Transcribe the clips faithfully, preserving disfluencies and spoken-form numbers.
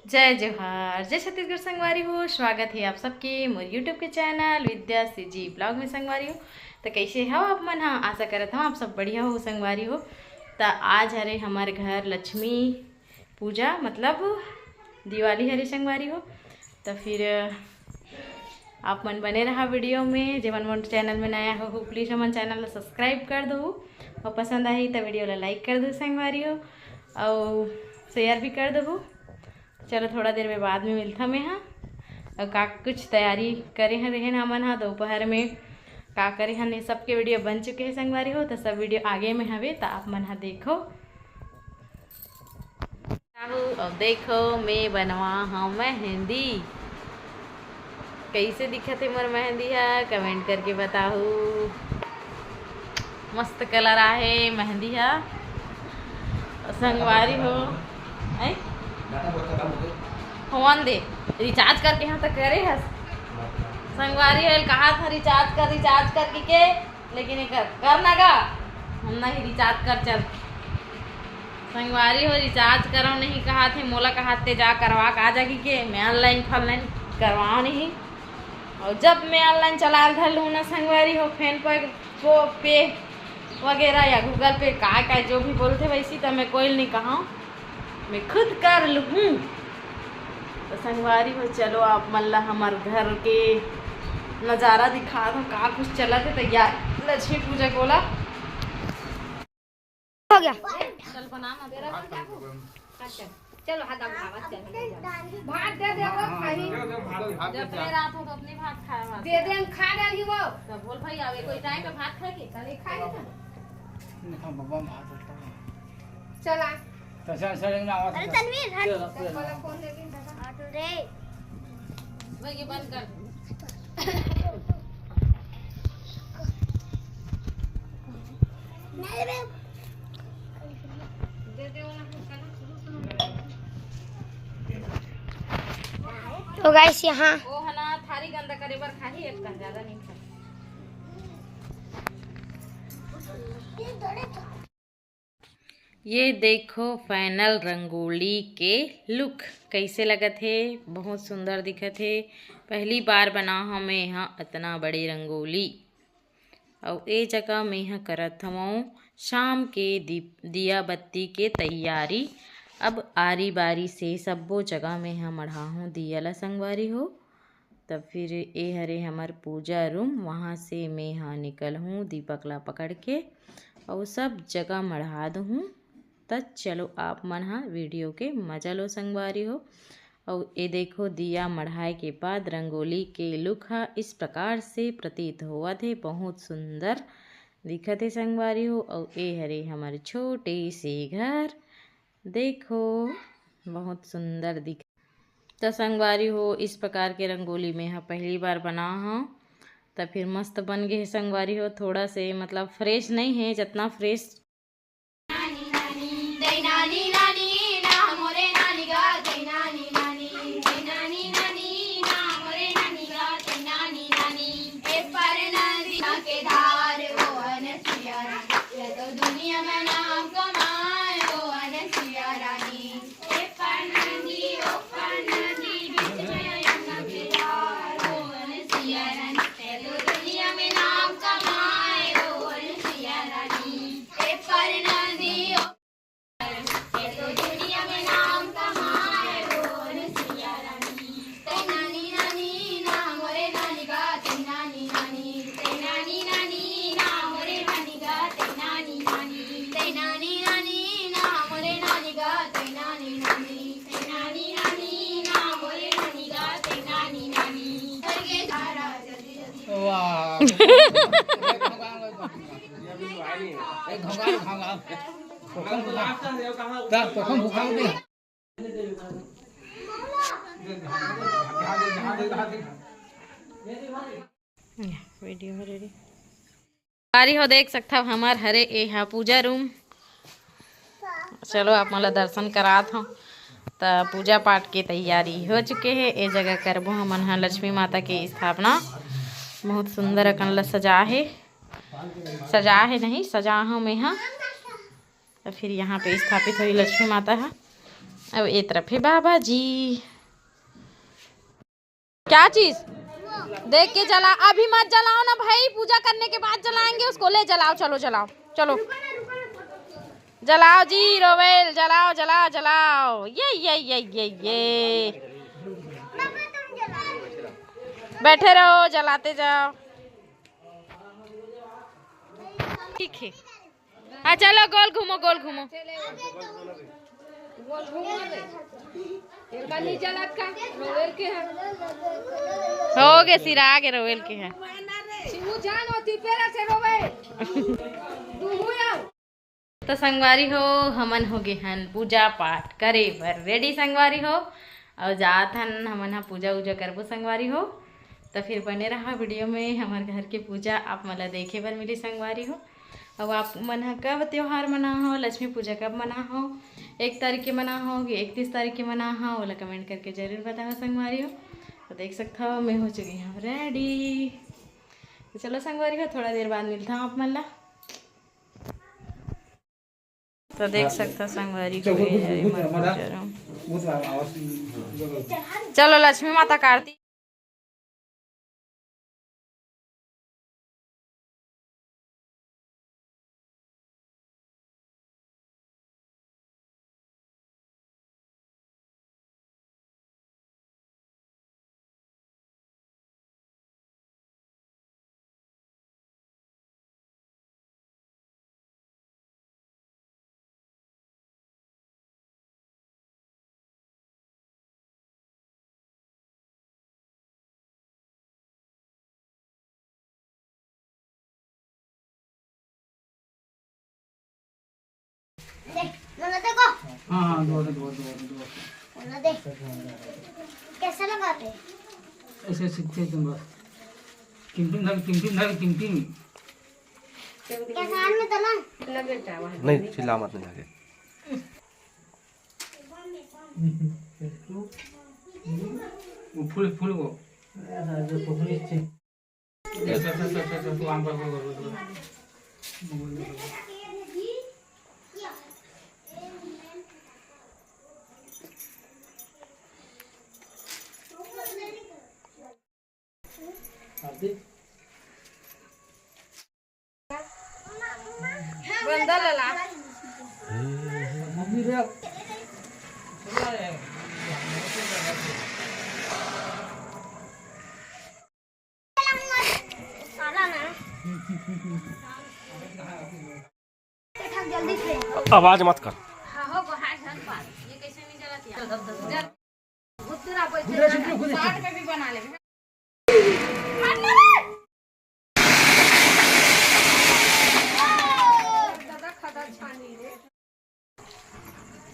जय जोहार, जय छत्तीसगढ़ संगवारी हो। स्वागत हे आप सबके मोर YouTube के चैनल विद्या सीजी ब्लॉग में संगवारी हो। तो कैसे हो आप मन हा? आशा करत हूँ आप सब बढ़िया हो संगवारी हो। तो आज हरे हमारे घर लक्ष्मी पूजा, मतलब दिवाली हरे संगवारी हो। तो फिर आप मन बने रहा वीडियो में। जेमन मोर चैनल में नया हो, हो प्लीज हमन चैनल ला सब्सक्राइब कर दो, और पसंद आही तो वीडियो ला लाइक कर दो संगवारी हो, और शेयर भी कर दो। चलो थोड़ा देर में बाद में मिलता मैं हाँ। और का कुछ तैयारी करे हैं रहन हमन हा दोपहर में का करे हन, ये सबके वीडियो बन चुके हैं संगवारी हो। तो सब वीडियो आगे में हवे, तो आप मन हा देखो। अब देखो मैं बनवा हूँ मेहंदी। कैसे दिखत हे मोर मेहंदी हा, कमेंट करके बताहू। मस्त कलर आहे मेहंदी हा। संगवारी हो, ऐ? होवन दे, रिचार्ज करके हम तो करे हस। संगवारी हो, कहा था रिचार्ज कर, रिचार्ज करके के, लेकिन ये कर, कर ना गा, हम नहीं रिचार्ज कर चल। संगवारी हो, रिचार्ज करो नहीं कहा थे, मोला कहा थे जा करवा का जागी के, मैं ऑनलाइन फॉनलाइन करवाओ नहीं। और जब मैं ऑनलाइन चलाल धर लूँ ना संगवारी हो, फोन पर वो पे वगैरह या गूगल पे का का जो भी बोलते वैसी, तो मैं कोई नहीं कहा, मैं खुद कर लूँ। तो संगवारी हो, चलो आप मन ला हमार घर के नजारा दिखा दो, का कुछ चलत हे तैयार लक्ष्मी पूजा गोला। हो गया। चल बना ना। अच्छा, चलो हाथ उठावा, चल। भात दे दे, वो खाई। जब अपने रात हो तो अपने भात खाया। दे दे, हम खा डाली वो। तो बोल भाई, अब कोई टाइम पे भात खाए के? चले खाए ना। देखो, बब्बा भात होता है। चला। तो चल, चल, ना आवाज अरे कर। तनवीर, हट। चल, चल। वाला फोन दे दे, दादा। हट रे। भाई, ये बंद कर। नहीं रे। दे दे वाला फोन कर। तो गाइस, यहाँ वो हना थारी गंदा करे बर खाही, एक कन ज्यादा नहीं खाही। ये देखो फाइनल रंगोली के लुक कैसे लगत हे, बहुत सुंदर दिखत हे। पहली बार बना हूँ मैं यहाँ अतना बड़ी रंगोली। अउ ए जगह मैं ह करत हवं शाम के दीप, दिया बत्ती के तैयारी। अब आरी बारी से सब्बो जगह मैं ह मढ़ाहूँ दिया ला संगवारी हो। तब फिर ए हरे हमर पूजा रूम, वहाँ से मैं ह निकलहूँ दीपक ला पकड़ के अउ सब जगह मढ़ा दूहूँ। त चलो आप मन ह वीडियो के मजा लो संगवारी हो। अउ ए देखो दिया मढ़ाए के बाद रंगोली के लुक ह इस प्रकार से प्रतीत होवत हे, बहुत सुंदर दिखत हे संगवारी हो। अउ ए हरे हमर छोटे से घर, देखो बहुत सुंदर दिख। त संगवारी हो, इस प्रकार के रंगोली मैं ह पहली बार बना हूँ, त फिर मस्त बन गे हे संगवारी हो। थोड़ा से मतलब फ्रेश नहीं है, जितना फ्रेश वाह। एक घोंघा उठाओ। तब तो हम भुखाओगे। वीडियो हो रेडी। संगवारी हो देख सकथव हमर हरे ए हा पूजा रूम। चलो आप मन ला दर्शन करात हव। त पूजा पाठ के तैयारी हो चुके हे। ए जगह करबो हमन ह लक्ष्मी माता के स्थापना। बहुत सुंदर अकन ला सजा हे, सजा हे नहीं, सजा हव मैं ह। त फिर यहाँ पे स्थापित होही लक्ष्मी माता ह। अब ए तरफ है बाबा जी। क्या चीज? देख के जला, अभी मत जलाओ ना भाई, पूजा करने के बाद जलाएंगे उसको। ले जलाओ, चलो जलाओ, चलो जलाओ जी रोवेल, जलाओ जलाओ जलाओ। ये ये ये ये ये बैठे रहो, जलाते जाओ। ठीक है। हाँ, चलो, गोल घूमो, गोल घूमो। गोल घूमो रे। तेरे का नहीं जलत का? रोवेल के है। हो गे सिरा, आगे रोवेल के है। शिवू जान होती पेरा से रोवे। तू हुआ। तो संगवारी हो, हमन हो गे हन पूजा पाठ करे बर रेडी संगवारी हो। और जात हन हमन ह पूजा उजा करबो संगवारी हो। तो फिर बने रहा वीडियो में, हमर घर के पूजा आप मन ला देखे बर मिली संगवारी हो। अब आप मन ह कब त्योहार मना हो, लक्ष्मी पूजा कब मना हो, एक तारीख के मना हो कि इकतीस तारीख के मना हो, ओला कमेंट करके जरूर बताओ संगवारी हो। तो देख सकत हो, मैं हो चुकी हूँ रेडी। तो चलो संगवारी हो, थोड़ा देर बाद मिलता हूँ आप मन ला। तो देख सकता संगवारी हो, ये हमारा पूजा room। चलो लक्ष्मी माता का आरती। हाँ, हाँ, दो, दो, दो, दो, दो। कैसे लगाते? ऐसे सीखते तुम बस। टिम टिम धर, टिम टिम धर, टिम टिम। कैसे हाथ में तला? नहीं, चिल्ला मत, नहीं लगे। वो फूल, फूल वो। आवाज मत कर।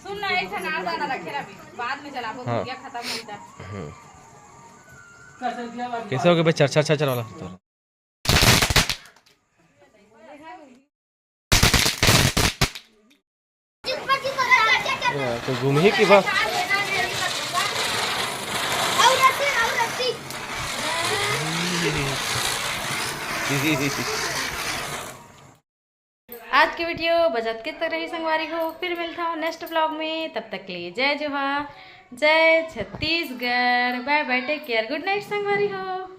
सुन ना, एक ठन आर दाना रखे रही, बाद में जलाबो, हाँ। भुजिया खत्म होई त। हम्म। कैसे हो गए भाई? चर, चर, चर, चर वाला तो। तो घूम ही की बा। आज के वीडियो बस अतके तक रही संगवारी हो, फिर मिलता हूँ नेक्स्ट व्लॉग में। तब तक के लिए जय जोहार, जय Chhattisgarh, bye bye, take care, good night संगवारी हो।